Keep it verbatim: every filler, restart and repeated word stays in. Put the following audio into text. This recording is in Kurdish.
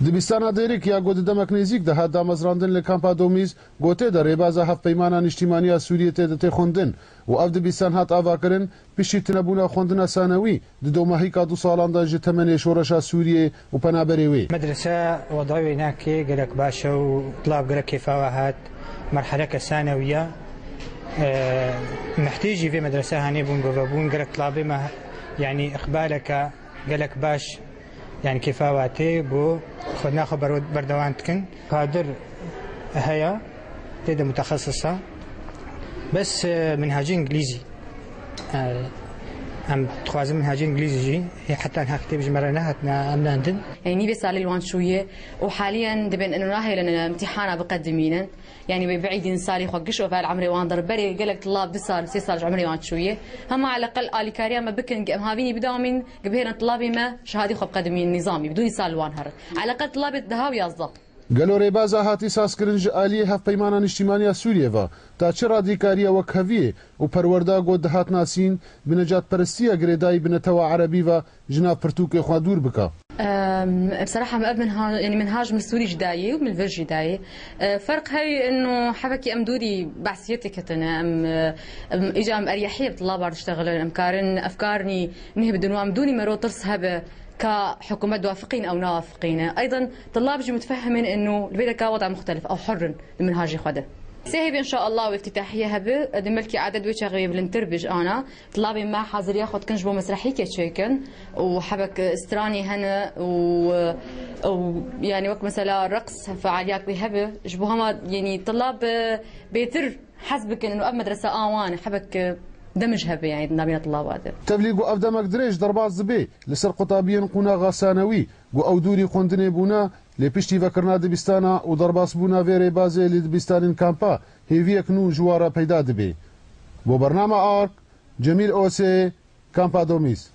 Dibistana Dêrik ya ku di demek nêzîk de hat damezrandin li kampa Domîz, ku tê de rêbaza Hevpeymana Niştîmaniya Sûriyê tê de tê xwendin û ev dibistan hat avakirin, piştî tunebûna xwendina sanewî di domahîka du salan de ji temenê şoreşa Sûriyê û penaberê wê. Medrese wedayê wê nakê gelek baş e û tilab gelek kêfa we hat. Merheleke sanewiya, e, mehtêjî vê medrese hanê bûn, govebûn, gelek tilabê me, yanî, îqbaleke gelek baş, yanî, kêfa we tê ku xwedina xwe berwe-, berdewam dikin. Kadir heye, tê de mutexesis e. Bes, e, minhecê îngilîzî. E, em dixwazin minhecê îngilîzî jî, hê heta niha kitêb ji me re nehatine emlandin. Yanî nîvê salê li wan çûye û haliyen dibên ino nahêlin imtîhana biqedimînin. Yanî wê biîdîn salê xwe giş û vel emrê wan der berê gelek tilab du sal, sê sal ji emrê wan çûye. Hema eleqel alîkariya me bikin, em havînî bidawamîn, bihêlin tilabê me şehadî xwe biqedimîn nîzamî, bidûnî sal li wan herin. Eleqel tilabê deha û yazdeh. Gelo rêbaza hatî sazkirin ji aliyê Hevpeymana Niştîmaniya Sûriyê ve ta çi radîkariya wekheviyê û perwerda ku dihat nasîn, bi necatperestiya girêdayî bi netewa erebî ve ji nav pirtûkê xwe dûr bike? Em, bseraha me ev minha-, yanî minhaj min Sûrî jî dayê û min vir jî dayê. E, ferq heyî ino hebekî em dûrî behsiyetê ketine. Em, e, em, îca em eryehiye bi tilaba diştexilin. Em karin efkarnî nihbidin û em dûnî mero tirs hebe ka hikûmet diwafiqîn ew nawafiqîne. Eydan tilab jî mutfehimên ino li vê deka weda muxtelif ew hurr in li minhajê xwe de. Sê heyvê inşaallah wê iftîtahiye hebe, di melkî edet wê çaxê wê bilindtir bi ji ana. Tilabên me haziriya xwe dikin ji bo mesrehîkê çêkin û hebek stranî hene û, û, yanî wek mesela reqs fealiyat wê hebe. Ji bo hema, yanî tilab, e, bêtir hez bikin û ev medrese a wan hebek, e, demij hebe, yanî di navîna tilaba de. Tevlî ku ev demek dirêj derbas dibe li ser qutabiyên qonaxa sanewî, ku ew dûrî xwendinê bûne, lê piştî vekirina dibistana û derbasbûna vê rêbazê li dibistanên kampa hêviyek nû ji wan re peyda dibe. Bo bernama Ark, Cemîl Osê, Kampa Domîz.